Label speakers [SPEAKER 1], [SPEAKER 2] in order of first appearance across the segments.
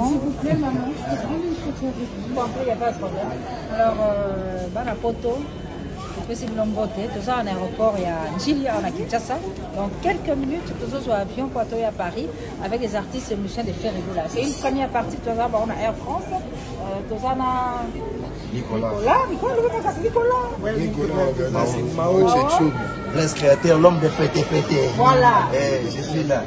[SPEAKER 1] S'il vous plaît, maman, je peux prendre une photo avec vous.
[SPEAKER 2] Bon, il n'y a pas de problème. Alors, euh, bana poto, topesi bino mbote toza na aéroport ya njili awa na kinshasa dans quelques minutes tozozwa avion mpo atoya paris avec les artistes et musiciens de Ferre Gola. C'est une première partie toza bango na Air France, euh, toza na
[SPEAKER 3] Nicolas.
[SPEAKER 2] Nicolas, Nicolas, Nicolas.
[SPEAKER 3] Nicolas, Mao Tchetchoum.
[SPEAKER 4] Blaise créateur, l'homme de pété pété.
[SPEAKER 2] Voilà.
[SPEAKER 4] Eh, je suis là.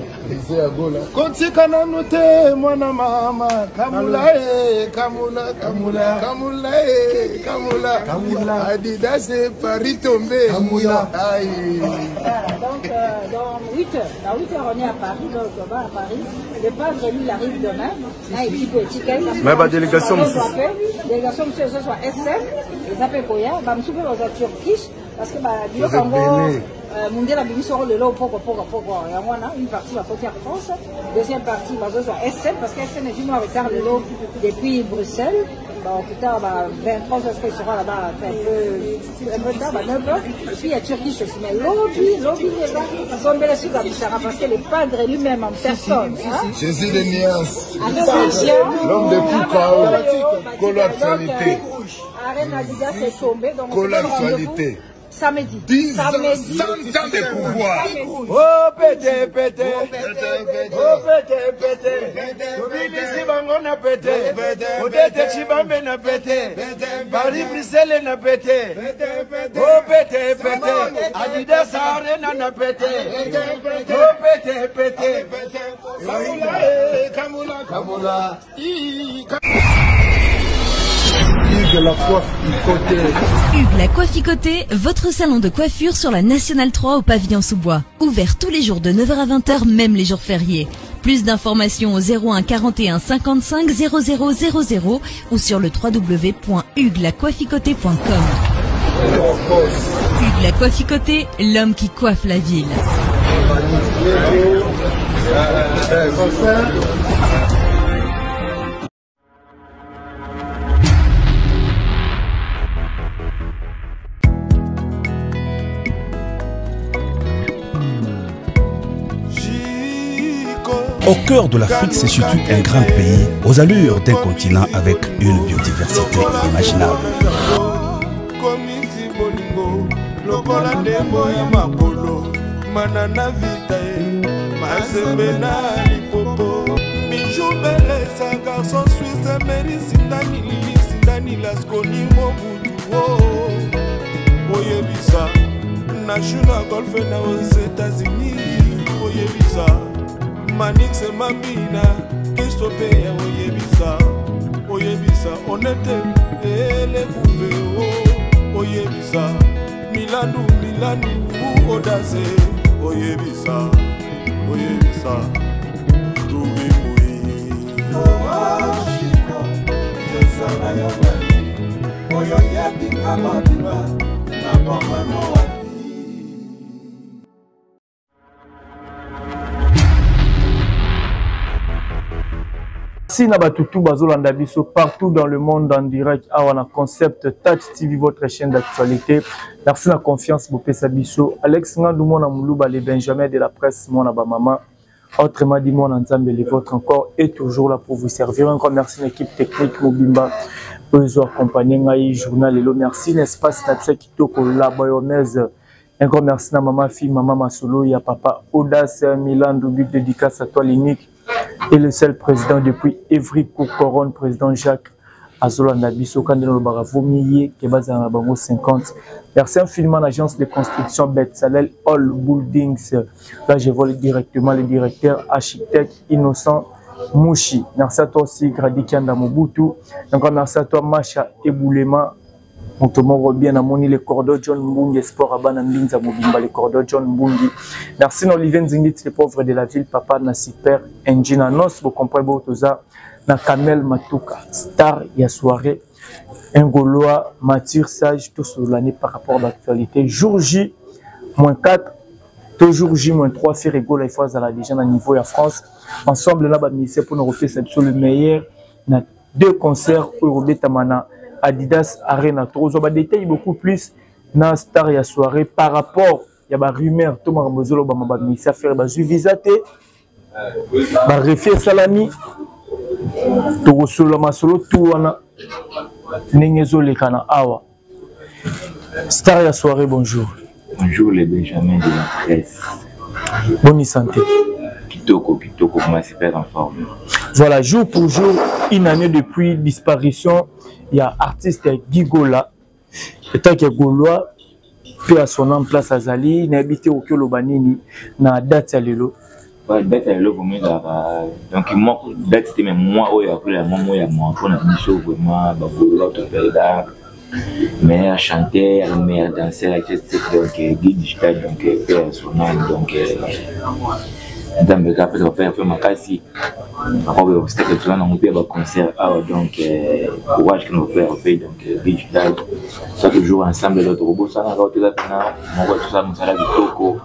[SPEAKER 3] kotika nanu te mwana mama kamula e kamula kamula kamula e kamula
[SPEAKER 4] kamula
[SPEAKER 3] adidas e paris tombe
[SPEAKER 4] kamula
[SPEAKER 3] aïe
[SPEAKER 2] Voilà, donc euh, dans 8 heures, dans 8 heures on est à Paris, donc on va à Paris. Le padre lui il arrive demain, na équipe etikali.
[SPEAKER 5] Mais ba délégation mosusu.
[SPEAKER 2] Délégation mosusu ezozwa SM, eza mpe koya, bamosusu mpe bazwa Turkish parce que ba biloko yango mundele abimisi yango lelo poko poko poko yango wana une partie bakoti ya France, deuxième partie bazozwa SM parce que SM ezwi mwa retard lelo depuis Bruxelles. Bon, plus tard, bah, 23 heures, il sera là-bas un peu, un peu tard, bah, 9 heures. Et puis, il y a Turkish aussi. Mais lobi, lobi, les gars, Zombele Suga Bishara, parce que le padre lui-même en personne. Hein?
[SPEAKER 3] Jésus de Nias,
[SPEAKER 2] l'homme
[SPEAKER 3] de Koukao, Kolo actualité.
[SPEAKER 2] Arène Adidas est tombée. Donc,
[SPEAKER 3] Kolo actualité.
[SPEAKER 2] Samedi.
[SPEAKER 3] 10 ans,
[SPEAKER 2] Samedi.
[SPEAKER 3] 100 ans de pouvoir.
[SPEAKER 4] Oh pété pété. Oh pété pété. Tobimisi bango na pété. Odete Chibambe na pété. Paris Bruxelles na pété. Oh pété pété. Adidas Arena na pété. Oh pété pété.
[SPEAKER 3] Kamula, Kamula,
[SPEAKER 4] Kamula.
[SPEAKER 3] Hugues la coiffe Icoté.
[SPEAKER 6] Hugues la coiffe Icoté, votre salon de coiffure sur la Nationale 3 au pavillon sous-bois. Ouvert tous les jours de 9h à 20h, même les jours fériés. Plus d'informations au 01 41 55 00 00 ou sur le www.huguelacoiffeicotée.com. Hugues la coiffe Icoté, l'homme qui coiffe la ville.
[SPEAKER 7] Au cœur de l'Afrique se situe un grand pays aux allures d'un continent avec une biodiversité inimaginable.
[SPEAKER 8] komisi bolingo lokola ndembo ya makolo manana vita ye mazembe na lipopo bijou belesa garçon suisse meri sindani lili sindani laskoni mobutu o oyebisa nashu na golfe na aux états-unis oyebisa manix mambina kristo mpe ya oyebisa oyebisa onete elekuve o oyebisa milandu milandu odase oyebisa oyebisa lubimui
[SPEAKER 9] ezala yo nani oyo yebinga mobimba na bomano wapi
[SPEAKER 10] Merci na bato tout bazolanda biso partout dans le monde en direct awa na concept Touch TV votre chaîne d'actualité. Merci na confiance bopesa biso. Alex Ngandu mwana muluba le Benjamin de la presse mwana ba mama. Autrement dit mwana Nzambe le vôtre encore est toujours là pour vous servir. Un grand merci na équipe technique Mobimba oyo accompagner ngai journal lelo. Merci na espace na biso kitoko la bayonnaise. Un grand merci na maman fille, maman Masolo, ya papa Audace Milan Doubi, dédicace à toi l'unique et le seul président depuis Evry Couronne, président Jacques Azola Nabiso, quand nous le vomi ye ke bazala na bango 50. Merci infiniment à l'agence de construction Betsalel All Buildings. Là, je vois directement le directeur architecte Innocent Mouchi. Merci à toi aussi, Grady Kianda Mobutu. Encore merci à toi, Macha Eboulema. moto moko bien namoni le cordon John Mbungi sport abana mbinza mobimba le cordon John Mbungi merci na Olivier Nzingiti le pauvre de la ville papa na super engine annonce bo comprendre bo toza na Kamel Matuka star ya soirée un Gaulois mature sage tout sur l'année par rapport à l'actualité jour J moins 4 toujours J moins 3 Ferre Gola il faut azala déjà na niveau ya France ensemble là ba musicien pour nous repesa biso le meilleur na deux concerts oyo ekobetama na Adidas Arena. Tokozwa ba détails beaucoup plus na star ya soirée par rapport ya barumeur to makambo ezolobama, bamusicien Ferre bazwi visa te, barefus esalami. Tokosolola masolo tu wana ndenge ezoleka na awa. Star ya soirée, bonjour.
[SPEAKER 5] Bonjour les Benjamin de la presse.
[SPEAKER 10] Bonne santé.
[SPEAKER 5] Kitoko, kitoko, moi super en forme.
[SPEAKER 10] Voilà, jour pour jour, une année depuis disparition, il y a artiste Guy Gola, étant que Gaulois, puis à son âme place azali, nayebi te oki oloba nini na date ya lelo.
[SPEAKER 5] Ouais, date ya lelo vraiment ezalaka donc moi date te, mais moi oyo akola ya mwa ya mwa mpona biso vraiment bagaulois topelda meilleur chanteur, meilleur danseur, etc. Donc Guy Digital, donc père son âme, donc nzambe kaka apesa bapere mpe makasi bakobe obstacle toza nango mpe ya baconcert awa. Donc courage que nos pères mpe, donc Guy Digital soit toujours ensemble, donc tokobosanaka toza mpena moko, tosala mosala kitoko,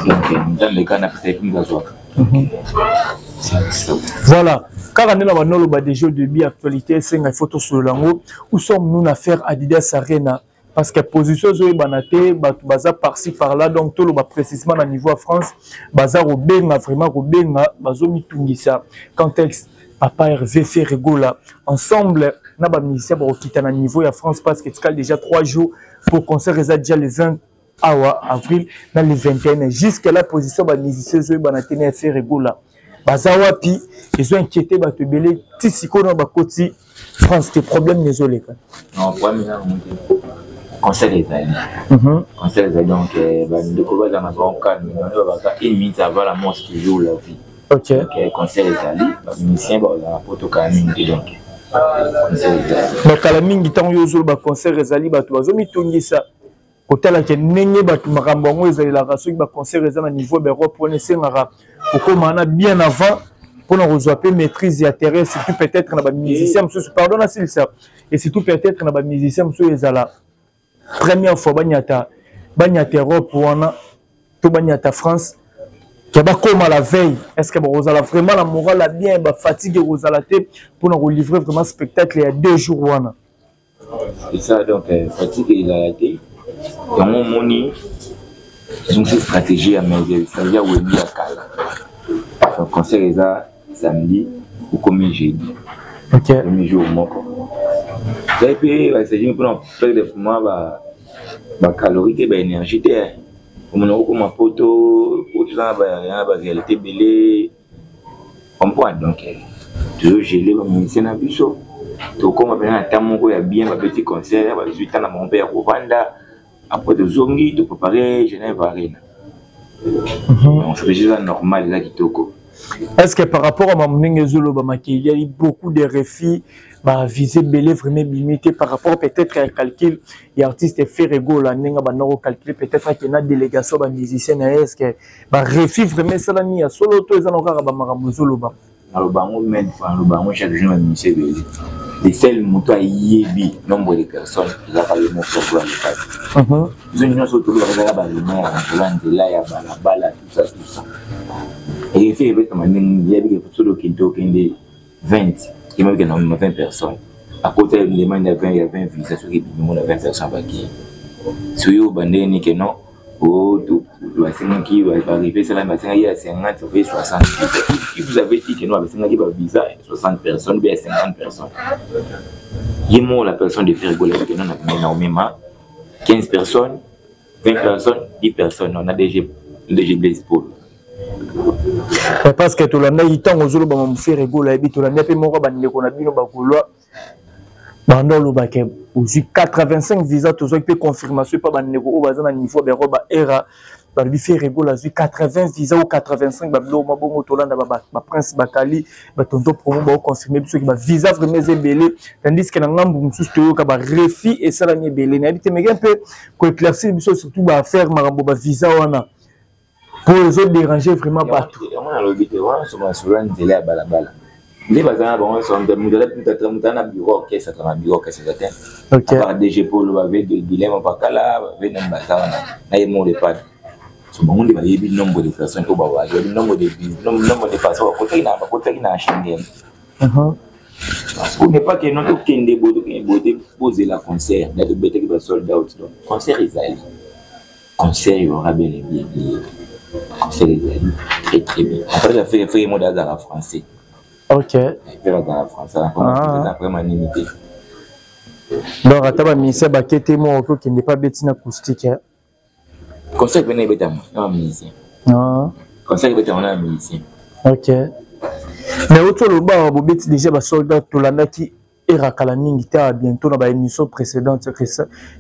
[SPEAKER 5] donc nzambe kaka napesa ye mpe azwaka.
[SPEAKER 10] Voilà, kaka nde na banoloba déjà au début, actualité esenga il faut tosolola yango. Où sommes-nous na faire Adidas Arena? Parce que position ezoyebana te, bato baza par-ci par-là. Donc toloba précisément na niveau ya France, baza kobenga vraiment kobenga, bazomitungisa contexte papa Hervé Ferre Gola ensemble na bamusicien bakokita na niveau ya France, parce que etikali déjà 3 jours pour concert, eza déjà le 20 awa avril na le 21. Jusque la position bamusicien ezoyebana te na Ferre Gola baza wapi, ezo inquiété bato ebele. Ti sikoyo na bakoti France te, problème nezoleka.
[SPEAKER 5] Non, problème eza nango te, concert ezali, concert ezali. Donc bandeko baza na bango calme, bango babaka une minute avant la mort, c'est toujours la vie. Donc concert ezali, bamusicien bazala poto kala mingi te, donc concert ezali.
[SPEAKER 10] Mais kala mingi, ntango yo ozoloba concert ezali, bato bazomitungisa kotalaka ndenge bato makambo yango ezalelaka. Soki baconcert eza na niveau ya baeurope wana, esengaka kokóma wana bien avant mpona kozwa mpe maîtrise ya terrain, surtout peut-être na bamusicien mosusu, pardon nasilisa, et surtout peut-être na bamusicien mosusu ezala première fois banyata, banyata Europe wana to banyata France, ke bakóma la veille, est ce que bakozala vraiment na moral ya bien, bafatigue ekozala te mpona kolivrer vraiment spectacle ya 2 jours wana?
[SPEAKER 5] C'est ça, donc fatigue ezala te. Yango omoni ezongisi stratégie ya mais stratégie ya Wenge ya kala. Donc concert eza samedi, okomi jeudi, okomi jour moko ezali mpe bastratégie mpona perdre vraiment bacalorie te, baénergie te. Omona okoma poto, poto eza na baréalité ebele, comprendre. Donc tozogele bamusicien na biso, tokóma mpena na temps moko ya bien, babeti concert, bazwi temps na bango mpe ya kovanda, après tozongi toprépare Genève Arena. Donc stratégie eza normal, eza kitoko.
[SPEAKER 10] Est ce que par rapport à mamu ndenge ezolobamaki, il y a eu beaucoup de refus, bavisa ebele vraiment ebimi te, par rapport peut-être ya calcul ya artiste Ferre Gola, ndenge banda kocalcule peut-être ake na délégation bamusicien na ye, est ce que barefus vraiment esalami ya solo to eza na kaka bamakambo ezoloba?
[SPEAKER 5] Naloba yango maintes fois, naloba yango chaque jour, bamusicien ebele, le seul moto ayebi nombre de personnes ezaka ye moko Gola Lepasi. Biso nyonso tolobaka ezaka barumeur ya nzela nzela ya balabala, tout ça, tout ça. Erefi epesama ndenge yebi ke soki okende, okende 20, yemabike na 20 personnes, akota demande ya 20 ya 20 visa, soki ebimi mona 20 personnes bakei. Soki oyo bandenge nini ke non, basengaki baarrive esalami, basengaki ya 50 ope 60. Qui vous avez dit que non, basengaki bavisa 60 personnes ou ya 50 personnes? Ye moko la personne de Ferre Gola ke non, na omema 15 personnes, 20 personnes, 10 personnes, on a DG, DG Blaise Paul.
[SPEAKER 10] Parce que tolandaki ntango ozoloba mamu Ferre Gola yebi, tolandi mpe moko bandeko na bino bagaulois banda olobaka ozwi 85 visa, tozwaki mpe confirmation epa bandeko oyo baza na niveau ya ba era, balobi Ferre Gola azwi 80 visa ou 85, babiloko mabongo. Tolanda baprince bakali, batonto promo, baoconfirme biso soki bavisa vraiment eza ebele, tandis que na ngambu mosusu toyoka barefus esalami ebele. Nayebi te, meke mpe koéclaircir biso surtout baaffaire makambo bavisa wana, po ezodéranger vraiment bato.
[SPEAKER 5] Yango nalobi te, wana soma masolo ya nzela ya balabala nde baza na bango. Moto na bureau orchestre, na bureau orchestre eza te, à part DG Polo, bave dilemme bakala, bave nani, baza wana na ye moko lepade. So bango nde bayebi nombre de personnes oyo bawazi, bayebi nombre de personnes bakotaki na Schengen. Pour ne pas que non, tokende boye, tokende boye te, bozela concert da tobetaki ba sold out. Donc concert ezali. Concert il aura bel et bien lieu. Concert ezali très très bien. Après la fête, frère mode azala français.
[SPEAKER 10] Ok.
[SPEAKER 5] Frère azala français, ah. Vraiment nini te.
[SPEAKER 10] Donc ata ba musicien bakete mo okokende pa beti na acoustique. Hein?
[SPEAKER 5] Concert pene ebetama na ba musicien.
[SPEAKER 10] Ah.
[SPEAKER 5] Concert ebetama na ba musicien.
[SPEAKER 10] Ok. Mais auto loba bobeti déjà ba soldat tolandaki era kala mingi te awa bientôt na ba émission précédente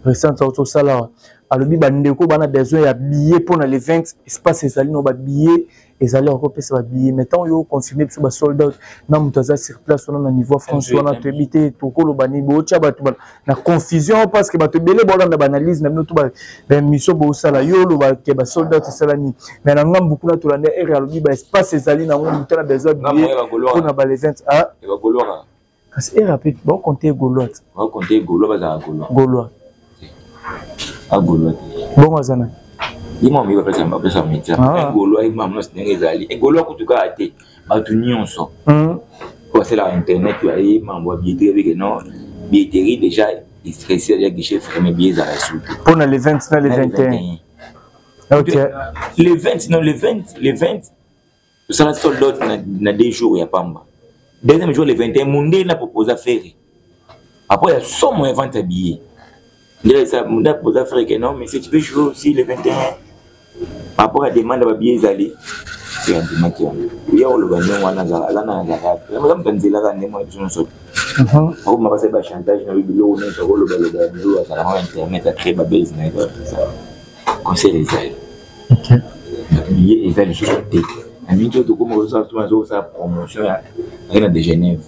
[SPEAKER 10] récente oyo tosala awa alobi bandeko bana besoin ya billet mpo na le 20 espace ezali na babillet ezali akopesa babillet mais ntango yo confirme biso ba sold out na moto aza sur place wana na niveau france wana toyebi te tokoloba nini bootya bato na confusion parce que bato ebele baolanda baanalyse na bino to baémission bosala yo oloba ke ba sold out esalami mais na ngambu kuna tolanda ere alobi baespace ezali nango moto na besoin billet mpo na ba le 20 ah kasi era mpe baokonte gaulois te
[SPEAKER 5] baokonte gaulois bazala gaulois
[SPEAKER 10] gaulois
[SPEAKER 5] a gaulois
[SPEAKER 10] te bongo aza nani
[SPEAKER 5] ye mwa moyebi apesa apesa média ah. gaulois ye mwa nyonso ndenge ezali e gaulois kutu kaka te bato nyonso hmm. oyo asalaka internet aye mambo ya billetterie ebike non billetterie déjà stressé ya guichet fermé billet ezala suki
[SPEAKER 10] mpo na le 20 na le 21 ok
[SPEAKER 5] le 20 non le 20 le 20 tosala sold out na, na deux jours ya pamba deuxième jour le 21 mundele na proposa ferre après ya somo ya vente ya billet ndele esa mundele proposa ferre que non mais si tu peux jouer aussi le 21 par rapport à demande ya babillet ezali ya ndimaki yango ya koloba ndenge wana aza na azalaka aza moto anzelaka ndenge wana biso nyonso akoma basali bachantage na biloko nyonso akolobaloba ya biloko azalaka internet acree babase na ye concert ezali billet eza lisusu te na mingi oyo tokoma kozosala tuma azokosala promotion ya arena de genève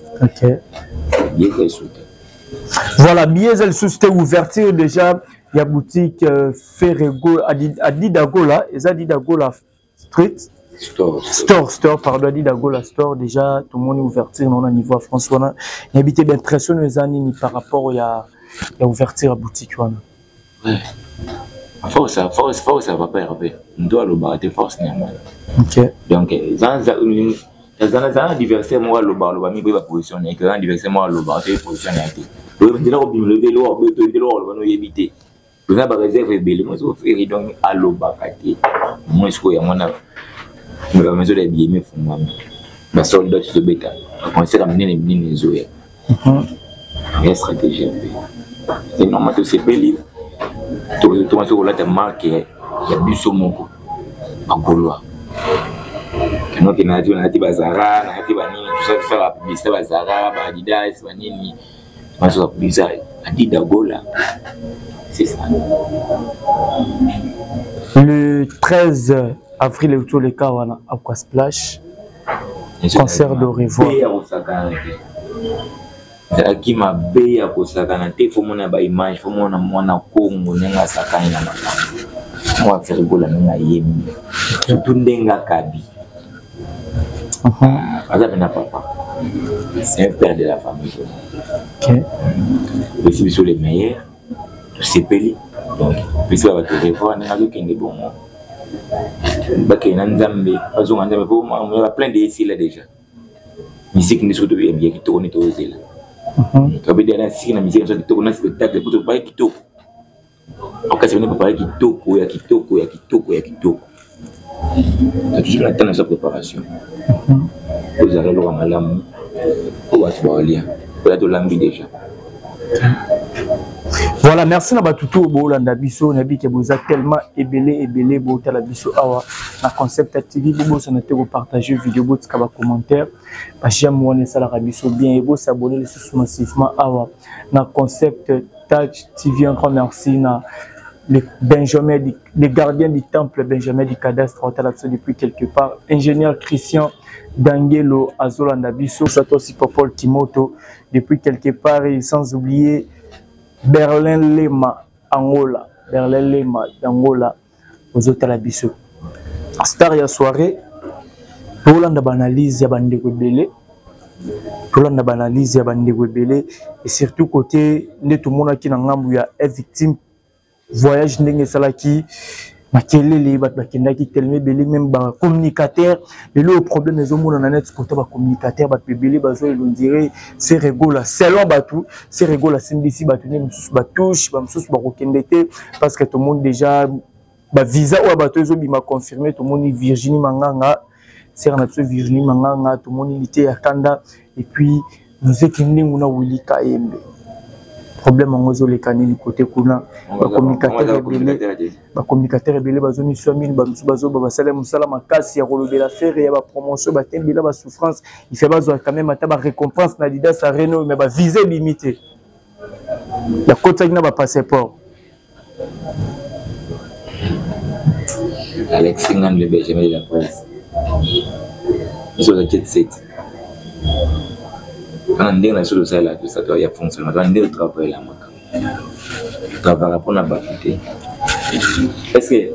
[SPEAKER 5] billet eza lisusu te.
[SPEAKER 10] Voilà, billet eza lisusu te. Ouverture déjà ya boutique euh, Ferrego Adidagola, eza Adidagola street
[SPEAKER 5] store
[SPEAKER 10] store store pardon Adidagola store déjà tout le monde ouverture na niveau ya France wana. Nayebi te impression eza nini par rapport ya ya ouverture ya boutique wana.
[SPEAKER 5] Ouais. Force, force, force ya papa Hervé. Ndo alobaka te force na yango.
[SPEAKER 10] Ok.
[SPEAKER 5] Donc, zana zana adversaire moko alobaka aloba mingi boyeba position na ye zana adversaire moko alobaka te position na ye te. Nzela kobimela oyebi eloko abeto oyebi eloko aloba noyebi te. Toza ba réserve ebele moi sikoyo Ferre donc alobaka te. Moi sikoyo yango wana ba maison ya billet mefungwami. Ba soldat tozobeta. Ba concert ya minene minene ezoya. Ya stratégie mpe c'est normal tosepeli tokomasi kolata marke ya biso moko bagaulois kanoke nayati nayati bazara nayati banini tosala bapublicité bazara baadidas banini bazoka publicité adidagola c'est ça.
[SPEAKER 10] Le 13 avril euti oleka wana aqua splash concert de revoir
[SPEAKER 5] Ezalaki mabe ya kosakana te fo mona ba image fo mona mwana Kongo ndenge asakani na makambo mwa Ferre Gola ndenge ayembi surtout ndenge akabi aza pena papa, c'est un père de la famille vraiment. Opesi biso le meilleur, tosepeli donc opesi ba bato revoir ndenge azokende bongo bakende na Nzambe bazonga Nzambe po ba plein de esila déjà musique nde soki toyambi ya kitoko nde tozela tobedi na siki na musique na kitoko na spectacle po topaye kitoko okasi bene papaye kitoko ya kitoko ya kitoko ya kitoko toujours na temps na préparation ozala eloko ya malamu po bato baolia oya tolambi déjà.
[SPEAKER 10] Voilà, merci na bato tout bolanda biso na bike boza tellement ebele ebele botala biso awa na Concept TV. Bobosana te kopartage vidéo, botika ba commentaire, ba j'aime wana esalaka biso bien et bosabonner lisusu massivement awa na Concept Touch TV. Un grand merci na le Benjamin, le gardien du temple Benjamin du cadastre otala biso depuis quelque part, ingénieur Christian Dangelo azolanda biso, Satoshi Popol Timoto depuis quelque part et sans oublier Berlin Lema Angola, Berlin Lema d'Angola ozotala biso. Star ya soirée, tolanda baanalyse ya bandeko ebele, tolanda baanalyse ya bandeko ebele et surtout côté nde tomonaki na ngambu ya victime voyage ndenge esalaki makelele, bato bakendaki telema ebele, meme bacommunicateur. Lelo oyo problème ezomonana neti kota bacommunicateur, bato ebele bazwa elondire Ferre Gola selon bato Ferre Gola asimbisi bato nde mosusu batouche bamosusu bakokende te parce que tomoni déjà. Bavisa oyo bato ezobima confirme, tomoni Virginie Manganga, sere na biso Virginie Manganga, tomoni Lite ya Kanda, et puis Muzeki Ndingu na Willy Kayembe. Problème yango ezoleka nini kote kuna? Bacommunicateur ebele, bacommunicateur ebele bazomiswa mini, bamosusu bazoba basala mosala makasi ya kolobela fere ya bapromotion, batembela basouffrance, il fait bazwa quand même ata barécompense na Adidas Arena, mais bavisa ebimi te, bakotaki na bapasseport.
[SPEAKER 5] Alexis Ngan, le Benjamin de la presse. Biso toza jet set. Wana ndenge na biso tosalela tosa to ya fonctionnement, wana ndenge totravailla makambo. Travaillaka mpona bato te. Est-ce que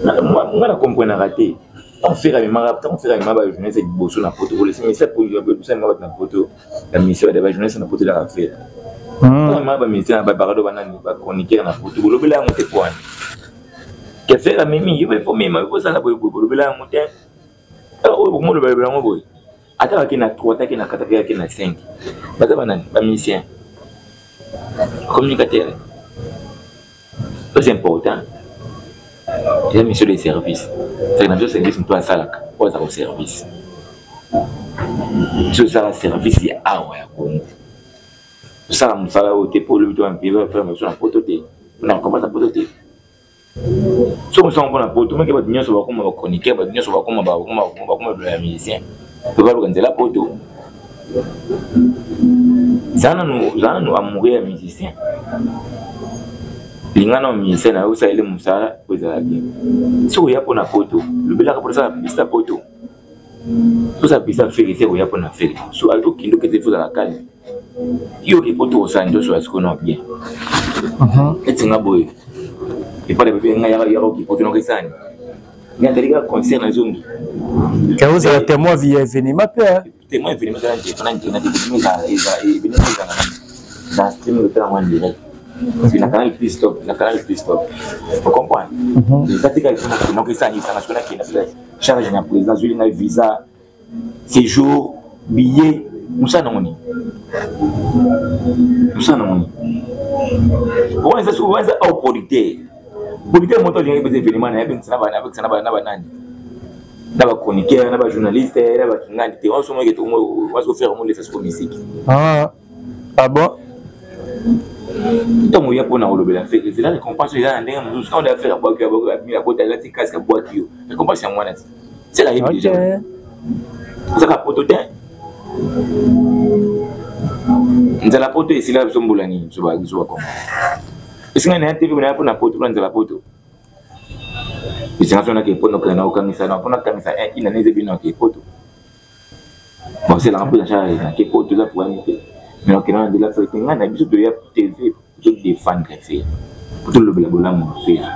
[SPEAKER 5] nga na comprenaka te ntango Ferre amemaka, ntango Ferre amemaka ba journaliste liboso na poto, kolesa misa liboso amemaka bato na poto, ba ministère ba journaliste na poto elaka Ferre. Ntango amemaka ba ministère na babarado, banani, ba chroniqueur na poto, bolobela yango te. Pwani ke Ferre amemi yo mpe mema yo bosala boye boye, bolobela yango te. Oyo bokomolobela yango boye, ata bake na 3, ata ke na 4, ata ke na 5, baza banani? Ba musicien, communicateur. C'est important, eza mission de service. Seke na biso service, moto asalaka oyo azaka service, biso osala service ya awa ya Congo, tosala mosala oyo te mpo olobi to bampe biso na poto te, mpona komata poto te. Soki osanga mpona poto, meke bato nyonso bakoma bachroniqueur, bato nyonso bakoma ya musicien, mpe baluka nzela poto. Zala nanu amoureux ya musicien, linga na musicien na yo, osaleli mosala po ezala bien. Soki oya mpona poto, lobelaka mpo tosala publicité ya poto, tosala publicité ya Ferre te. Oya mpona Ferre, so okende okende, fo ozala calme. Yo oke poto, osala nyonso ya sikoyo na bien. Neti nga boye, epai na bebe nga yaka oke poto, noka esani nga natali kaka concert na zongi.
[SPEAKER 10] Ozala témoin ya événement mpe.
[SPEAKER 5] Témoin événement ezala téléphone na internet, événement ezala na streaming, otala yango en direct, parce que na Canal Plus top, na Canal Plus top, o comprendre? Eza te kaka noka esani esanga sikoyo nakenda charge na président azwili ngai visa, séjour, billet, mosala nango nini? Mosala nango nini? Wana eza au producteur. Producteur moto alingaki beza événement na ye, abengisa na banani, na bachroniqueur, na bajournaliste, na bakingandi te. Wana somoke wazofere molesa siko musique.
[SPEAKER 10] Ah bon?
[SPEAKER 5] Ntango oya mpona kolobela Ferre, ezela récompense eza na ndenge mosusu. Ntango oya Ferre abwaki yo, abota, alati casque, abwaki yo, récompense yango wana ti sela yebi déjà ozaka poto te. Nzala poto esila biso mbula nini? Biso bakongo esinga na ya te na ya mpona poto, mpona nzala poto esinga so nake mpona okenda na okangisa na mpona kangisa ina neze bino ake poto baselanga mpo na charge nake poto eza problème te. Mais okenda na nzela Ferre te. Ngai na biso toya TV todéfendre Ferre, po tolobela bolamu ya Ferre,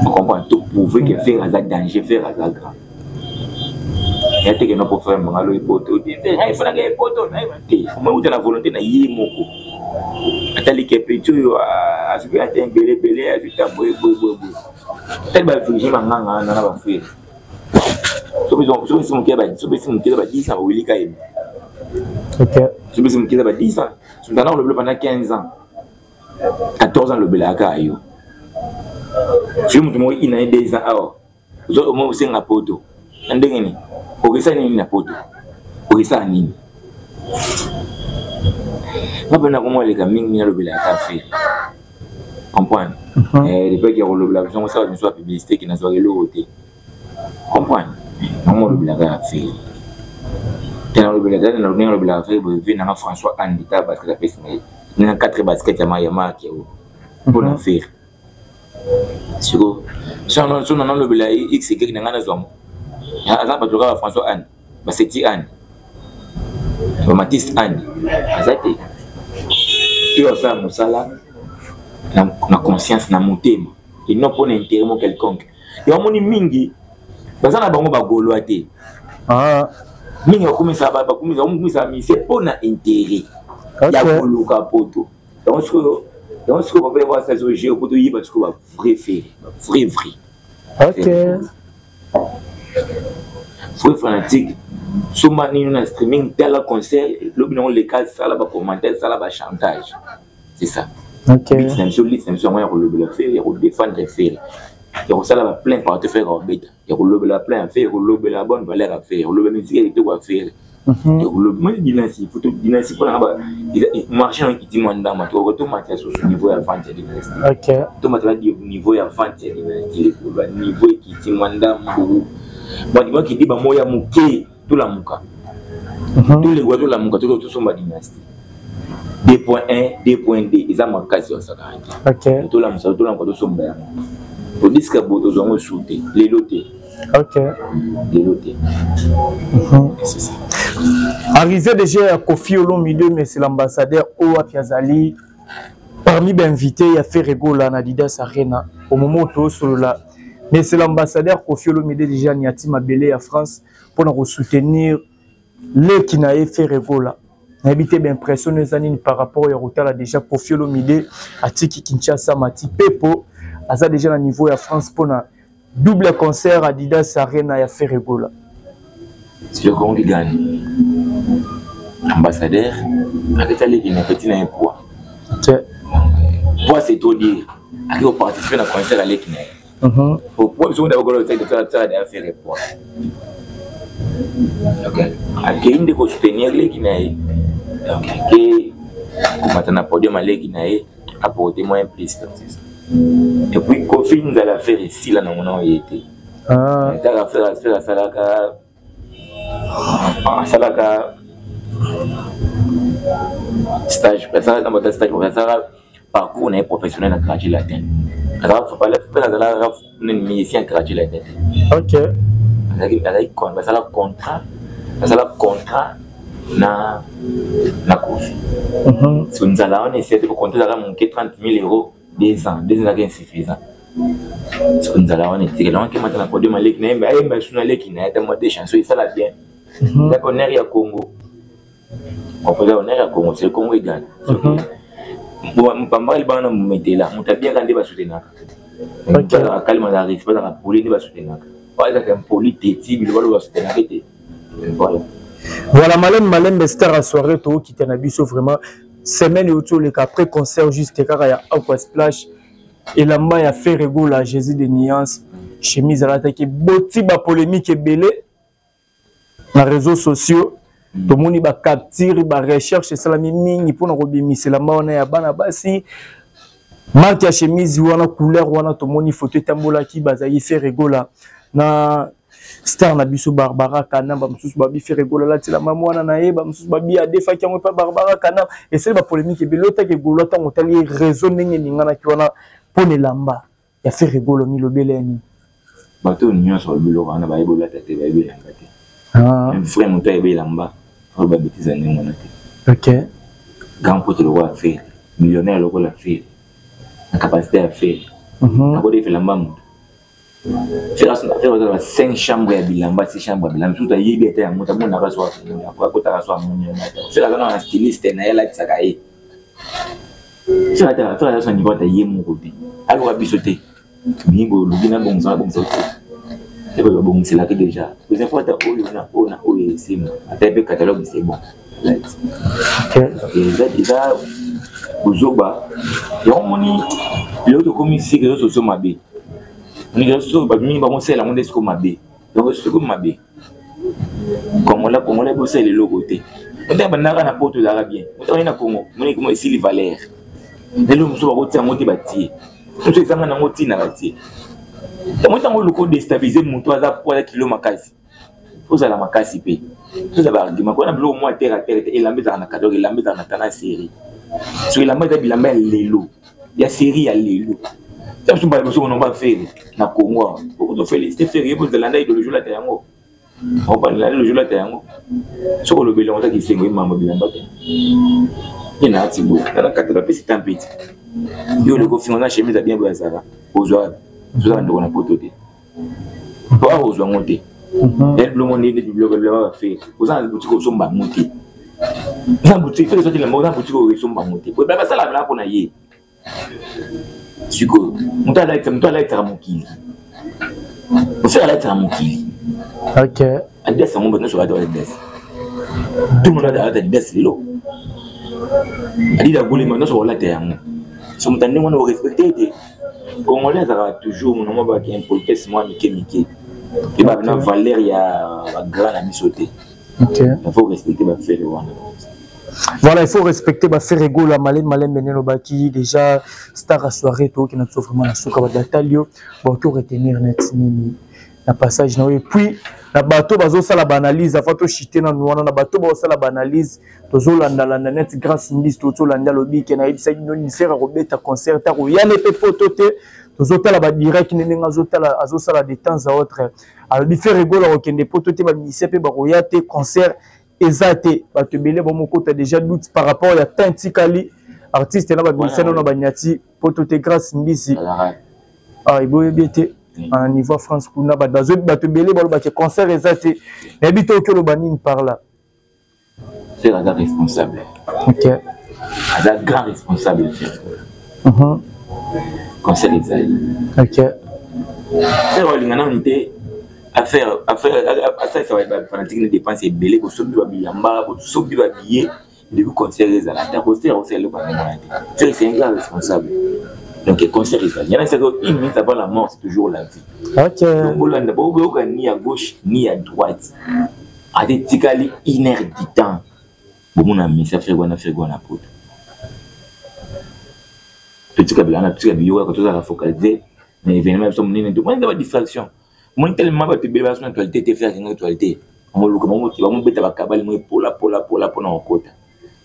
[SPEAKER 5] ocomprendre? Toprouve ke Ferre aza danger, Ferre aza grand. Ya teke no po frère manga loyi poto efanaka ye poto te, omoi uta na volonté na ye moko, atali ke petit oyo azwi ata ebele ebele, azwi ta boye boye boye boye, atali bavirgin manganga wana na bafrere, soki moke eza ba 10 ans, bawilika ye, soki moke eza ba 10 ans, soki olobela pendant 15 ans, 14 ans, lobelaka yo soki moto moko ina ye 2 ans awa, omo osenga poto na ndenge nini? Okesala nini na poto? Okesala nini? Nga mpe nakoma aleka mingi, nalobelaka Ferre, comprendre? Lepaki ya kolobela biso osala biso ya publicité ke nazwaka eloko te, comprendre? Nango olobelaka ya Ferre te, nalobelaka ndenge alobelaka Ferre boye. Ve nanga François Andi, ta basket apesi ngai na 4 basket ya marke oyo mpona Ferre. Siko so nalobela x y na ngai nazwango, aza bato kaka François Anne, baseti Anne, bamatiste Anne aza te. Oyo asala mosala na conscience, na motema, et non mpona intérêt mo quelconque. Yo amoni mingi baza na bango bagolwa te, mingi bakumisa mise mpona intérêt ya koluka poto. Yango sikoyo, yango sikoyo papa yango asala sikoyo jeu po toyeba sikoyo ba vrai Ferre, ba vrai vrai.
[SPEAKER 10] Ok,
[SPEAKER 5] vrai fanatique, somba nini na streaming, tala concert lobi nango, leka, sala bacommentaire, sala bachantage, c'est ça. But na biso, liste na biso yango ya kolobela Ferre, ya kodefendre Ferre, ya kosala ba plein partout Ferre akobeta, ya kolobela plein ya Ferre, kolobela bonne valeur ya Ferre, kolobela musique ya kitoko ya Ferre. Ya kolobela moi dynastie, faut dynastie pona ba marché na kiti mwa ndama to to matya susu niveau ya vente ya dynastie. To matya niveau ya vente ya dynastie, ba niveau ekiti mwa ndambo. Mwa dimwa kidi ba moya moke tolamuka. Tolegwa tolamuka to tosomba dynastie. 2.1 2.2 eza makasi basakana te. Tolamusa tolamuka tosomba yango. Po disque boye ozwa yango esu te lelo te. Lelo te. C'est ça.
[SPEAKER 10] Arrivé déjà ya Koffi Olomide, mais c'est l'ambassadeur oyo wapi azali parmi bainvité ya Ferre Gola na Adidas Arena au moment où tosolola, mais c'est l'ambassadeur Koffi Olomide déjà niati mabele ya France mpona kosoutenir leki na ye Ferre Gola. Nayebi te baimpression eza nini par rapport ya kotala déjà Koffi Olomide atiki Kinshasa mati pepo aza déjà na niveau ya France mpona double concert Adidas Arena ya Ferre Gola.
[SPEAKER 5] C'est le Congo qui gagne. Ambassadeur, aketi aleki na petit na ye poids. Poids c'est trop dire. Aki koparticiper na concert aleki na ye. Poids biso nda bakolo tsaka tsaka tsaka ya Ferre poids. Ok. Akei nde kosoutenir leki na ye. Donc ake komata na podium aleki na ye apporter moyen plus donc c'est ça. Et puis Koffi nzala Ferre esila nango na ye te. Kaka Ferre Ferre asalaka asalaka stage, asalaka bata stage, asalaka parcours na ye professionnel na quartier latin. Azalaka azalaka musicien quartier latin te. Azalaki azalaki basala contrat, basala contrat na Koffi. So nzala wana esila te, po contrat ezalaka moke, 30 000 euros, 2 ans, 2 ans ezalaka insuffisant. Soki nzala wana etikela wana kemata na podium aleki na ye, ayemba esu na leki na ye ata mwa de chanson esala bien. Ezaka honneur ya Congo, kompoza honneur ya Congo, c'est Congo egana. Mpamba libanga na mometela moto abiaka nde basutenaka, bazalaka kalima, azalaka respect, bazalaka poli nde basutenaka, bazalaka impoli te ti biloba loba basutenaka te. Voilà.
[SPEAKER 10] Voilà, malembe malembe star à soirée tookita na biso vraiment semaine euti oleka après concert juste kaka ya Aqua Splash, elamba ya Ferre Gola Jésus de nuance chemise alataki boti ba polémique ebele na réseaux sociaux. Tomoni ba capture, ba recherche esalami mingi mpona kobimisa elamba wana ya bana basi, marque ya chemise wana, couleur wana. Tomoni photo etambolaki, bazalaki Ferre Gola na star na biso Barbara Kana. Bamosusu babi Ferre Gola alatela mama wana na ye, bamosusu babi adefaki yango epa Barbara Kana. Esali bapolémique ebele. Otaki egolo ntango otali réseau ndenge eninganaki wana mpona elamba ya Ferre Gola, milobele ya nini?
[SPEAKER 5] Bato oyo nyonso balobi eloko wana bayebi olata te, bayebi elamba te. Vrai moto ayebi elamba oyo babetiza ndenge wana te. Grand pote lokola Ferre, millionnaire lokola Ferre, na capacité ya Ferre, akodefa elamba moto? Ferre aza ba 5 chambre ya bilamba, 6 chambre ya bilamba, surtout ayebi ata yango te, amonaka so akotaka so amoni yango ata. Ferre aza na styliste na ye alatisaka ye. Ferre ata Ferre aza so niveau ata ye moko te, aluka biso te mingi oluki na bongisa na bongisa te te, bato babongiselaki déjà les infos ata oyo na oyo na oyo esimba, ata mpe catalogue c'est bon. Eza eza bozoba yango. Moni lelo tokomi si réseaux sociaux mabe, moni réseaux sociaux bato mingi bakosala yango nde siko mabe. Donc siko mabe, congolais congolais bosala eloko te. Moto bandaka na poto ezalaka bien, moto ayi na Congo moni komo esili valeur. Lelo mosusu bakotia yango te, batie mosusu ezanga nango ntina, batie yango ntango oluka odestabilize moto aza po aza kilo makasi, ozala makasi mpe tozala baargument mpona biloko mwa terre a terre te. Elamba ezalaka na cadre, elamba ezalaka na tana série. So elamba eza bilamba ya lelo, ya série ya lelo. Ta mosusu mbala mosusu konomba Ferre na Congo awa okoto félicité Ferre ye bozalanda idéologie olata yango, obalanda idéologie olata yango. Soki olobeli yango ozaki esengo emamba bilamba te ye na ati boye na kati bapesi ta mpeti yo oleko finga na chemise ya bien boye azala ozwa ozwa bandeko na poto te po awa ozwa yango te. Ya biloko nde nde biloko biloko bafe oza na boutique osomba yango te, oza na boutique Ferre ezwaki elamba, oza na boutique oyo esomba yango te. Basala bilaka mpona ye. Sikoyo moto alatisaka, moto alatisaka mokili, Ferre alatisaka mokili. Adidas yango bato nyonso balata Adidas, tout le monde alata Adidas lelo. Adidas golema nyonso balata yango. So moto ya ndenge wana orespecte te. Congolais azalaka toujours mono mwa baki impolitesse mwa mike mike. Eba na valeur ya ba grand na biso te. Il faut respecter ba Ferre wana.
[SPEAKER 10] Voilà, il faut respecter ba Ferre Gola malem malem menelo baki déjà star à soirée to qui n'a vraiment la souka ba datalio bon to retenir net nini na passage na et puis na bateau bazo sala ba analyse avant to chiter na wana na bateau bazo sala ba analyse tozolanda landa net grâce mbisi tozolanda alobi ke nayebisaki bino nisera kobeta concert ta koyane mpe poto te tozotala ba direct nde ndenge azotala azosala de temps à autre alobi Ferre Gola kokende poto te bamusicien mpe bakoya te concert eza te bato ebele bamokota déjà doute par rapport ya temps etikali artiste na bamusicien nano banyati poto te grâce mbisi ah, eboyebi ete na niveau ya france kuna bato bazoyebi bato ebele balobaki concert eza te nayebi te oki oloba nini par là.
[SPEAKER 5] Ferre aza responsable.
[SPEAKER 10] Ok.
[SPEAKER 5] Aza grand responsable Ferre. Mm -hmm. Concert ezali.
[SPEAKER 10] Ok.
[SPEAKER 5] Ferre olinga nanu te affaire affaire asalisa ba fanatique na dépense ebele bosombi ba bilamba bosombi ba billet depuis concert ezala ata concert osala eloko ya ndenge wana te. Ferre c'est un grand responsable. Donc concert ezali. Yana c'est une minute avant la mort c'est toujours la vie.
[SPEAKER 10] Ok.
[SPEAKER 5] Donc bolanda boyoka ni à gauche ni à droite. Ata etikali une heure du temps bomona misa frigo wana frigo wana poto totika bilanga totika biloko yako tozala focalise na événement ya biso monene tomoni eza badistraction omoni tellement bato ebele baso na actualité te frère akenga actualité bamoluka bamobeta bakabali mo epola pola pola mpona kokota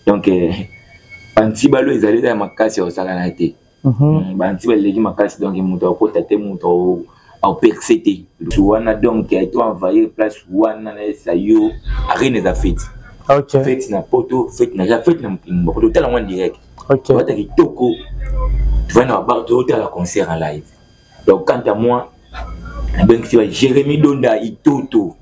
[SPEAKER 5] donc bantibalo ezali eza ya makasi ya kosakana te Banti baleki makasi donc moto akota te moto aoperce te wana donc to envahir place wana nayesa yo arene eza feti
[SPEAKER 10] okay.
[SPEAKER 5] Feti na poto feti na feti na mokili moko totala yango en direct
[SPEAKER 10] okay.
[SPEAKER 5] Toata kitoko tovandi na babar totala concert en live. Donc quant à moi nabengisi ba Jérémy Donda Itoto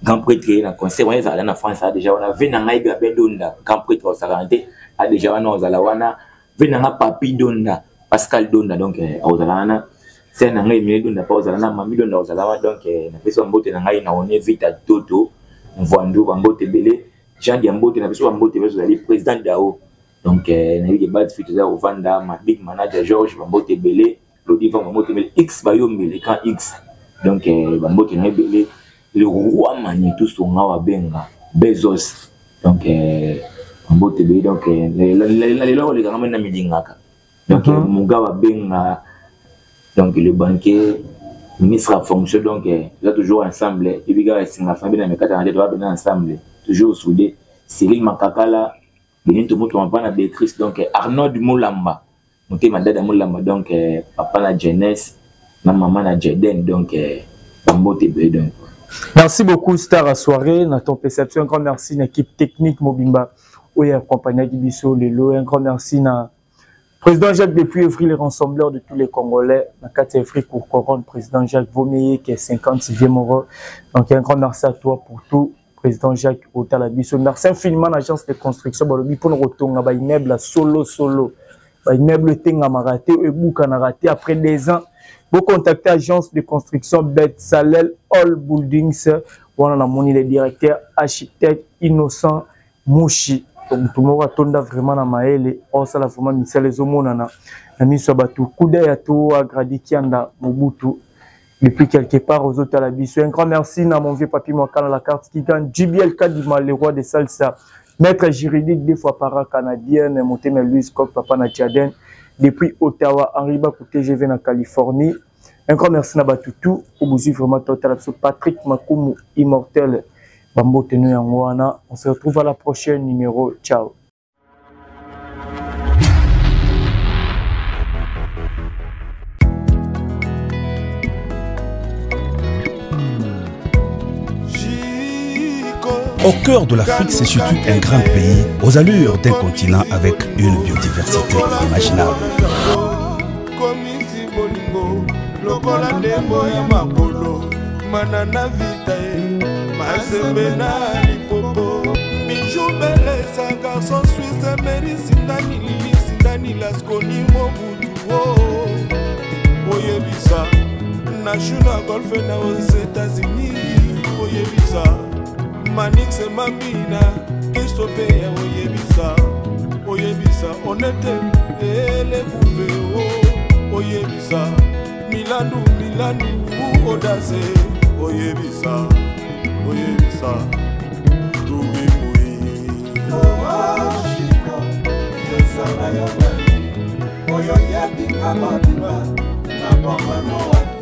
[SPEAKER 5] grand prêtre ye na concert wana ezala na France a déjà wana ve na ngai Gabin Donda grand prêtre osakana te a déjà wana ozala wana ve na nga Papi Donda Pascal Donda donc akozala wana sere na ngai Emilie Donda mpe akozala na Mami Donda akozala wana donc napesi bambote na ngai na one Vita Toto Mvwandu bambote ebele Jean Diambote napesi bambote ebele ozali président Dao donc nayebi ke bad fit oza kovanda ma big manager Georges bambote ebele Lodi Vang bambote ebele X Bayombe l'écran X donc bambote na ebele le roi Magneto Songa wabenga Bezos donc mbote ebele donc lelo olekanga mpe na milingaka donc moga babenga donc le banquier ministre à fonction donc toza toujours ensemble ebi kaka esinga famille na mikata na te toza bena ensemble toujours soudé Cyril Makakala Benito Moto papa na Béatrice donc Arnaud Mulamba motema dada Mulamba donc papa na jeunesse na mama na Jaden donc bambote ebele donc.
[SPEAKER 10] Merci beaucoup Star à soirée na ton perception un grand merci na équipe technique Mobimba oyo accompagnaki biso lelo un grand merci na président Jacques depuis Evry le rassembleur de tous les Congolais na kati ya Evry pour couronne président Jacques Vomeye qui est 56e euro donc un grand merci à toi pour tout président Jacques otala biso merci infiniment na agence de construction balobi mpona kotonga ba immeuble solo solo ba immeuble etengamaka te ebukanaka te après des ans bocontacte agence de construction Betsalel All Buildings wana namoni le directeur architecte Innocent Mushi motu moko atonda vraiment na mayele osala vraiment misala ezomonana na miso ya bato kuda ya to agradi Kianda Mobutu depuis quelque part aux autres à la biso. Un grand merci à mon vieux papi Mwakala, la carte qui gagne JBL Kadima, le roi des salsa, maître juridique deux fois para canadienne, Monteme Louis Coq, papa na Tchaden, depuis Ottawa, Henri Bakou TGV na Californie. Un grand merci na Batutu, au bout vraiment total, Patrick Makumu, immortel, Bambo Tenu Yangwana. On se retrouve à la prochaine numéro. Ciao.
[SPEAKER 7] Au cœur de l'Afrique se situe un grand pays aux allures d'un continent avec une biodiversité inimaginable.
[SPEAKER 8] Lokola ndembo ya makolo manana vita ye mazembe na lipopo Bijou Belesa garçon suisse Mary Sindani Lili Sindani Lasconi Mobutu oh. Oyebisa na Juna Golf na aux États-Unis oyebisa Manix Mamina Christophe oyebisa oyebisa honnête. Elekuve o oyebisa milandu milandu odase oyebisa oyebisa lubimui.
[SPEAKER 9] Oashiko ezala yo nani oyo yebinga mobimba na bomano.